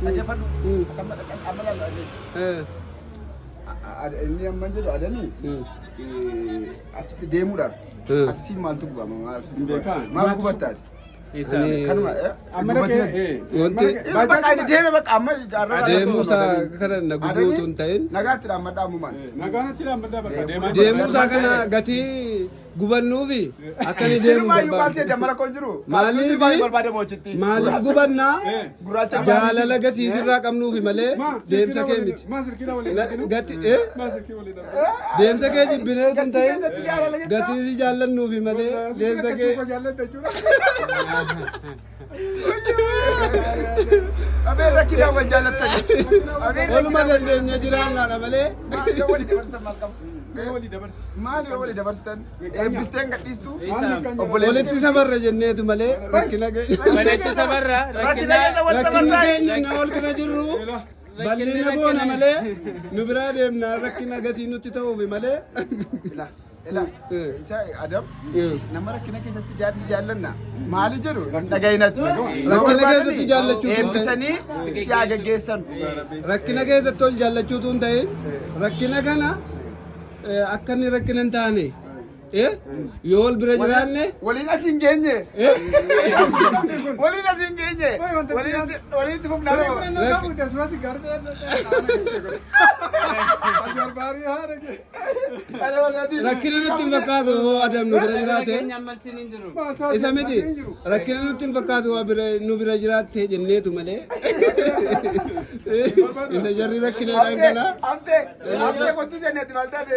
Dhaggeeffadhu. Akkam amma laallu. Inni amma jedhu adanii achitti deemuudhaaf ati siin maaltu gubama? Maal siin Beekaa. maal gubattaati? Ani Kanuma Amma dhaqee Wanti bakka inni deeme bakka amma jaarraa deemuusaa kana na gubuutu hin ta'in. Nagaatti dhaammadhaa ammumaan. Nagaanatti dhaammadhaa bakka deemaa. Deemuusaa kana gatii gubannuufi akka inni deemu Sinumaa iyyuu maal barbaadu. seete mara koon jiru. Maaliif? Maaliif barbaade moochitti? Maaliif gubannaa? Gurraacha Jaalala gatii sirraa qabnuufi malee deemsa kee miti. Maa silkii waliin dhabinu? Gati eh Maa silkii waliin dhabinu? Deemsa kee jibbinee tun Gatii ta'in keessatti jaalala jettaa? gatii si jaallannuufi malee deemsa kee. Jaallatta jechuudha. Abee rakkinaa wal jaallattani. Abee Waluma rakkinaa wal dandeenya jiraannaadha malee. Maal yoo walii dabarsitan maal qabu? Mee walii dabarsi. Maal yoo walii dabarsitan? Eebbisteen gadhiistu? Obboleessi Walitti sabarra jenneetu malee rakkina keenya. Walitti sabarra Rakkina rakkina keessa wal Rakkinni sabartaa? keenya na ol bira jirru bal'ina goona malee nu biraa deemna rakkina gatii nutti ta'uufi malee. Ila, ila, isa Adam, nama rakkina keessa si jaalli jaallanna. Maali jedhu hin dhagayinati. Rakkina keessatti jaallachuu Eebbisanii si haa geggeessan. Rakkina keessatti ol jaallachuutu hin ta'in rakkina kana akka inni rakkina hin taane yoo ol bira jiraanne. Waliin as hin geenye. Waliin as hin geenye. Waliin waliin itti fufnaa nama. Rakkina nutti hin fakkaatu yoo Adam nu bira jiraate. Keenya ammalsiin hin jiru. Isa miti, rakkina nutti hin fakkaatu waa bira nu bira jiraatte jenneetu malee isa jarri rakkina dhangalaa. Amtee, amtee kottu jenneetti maal taate?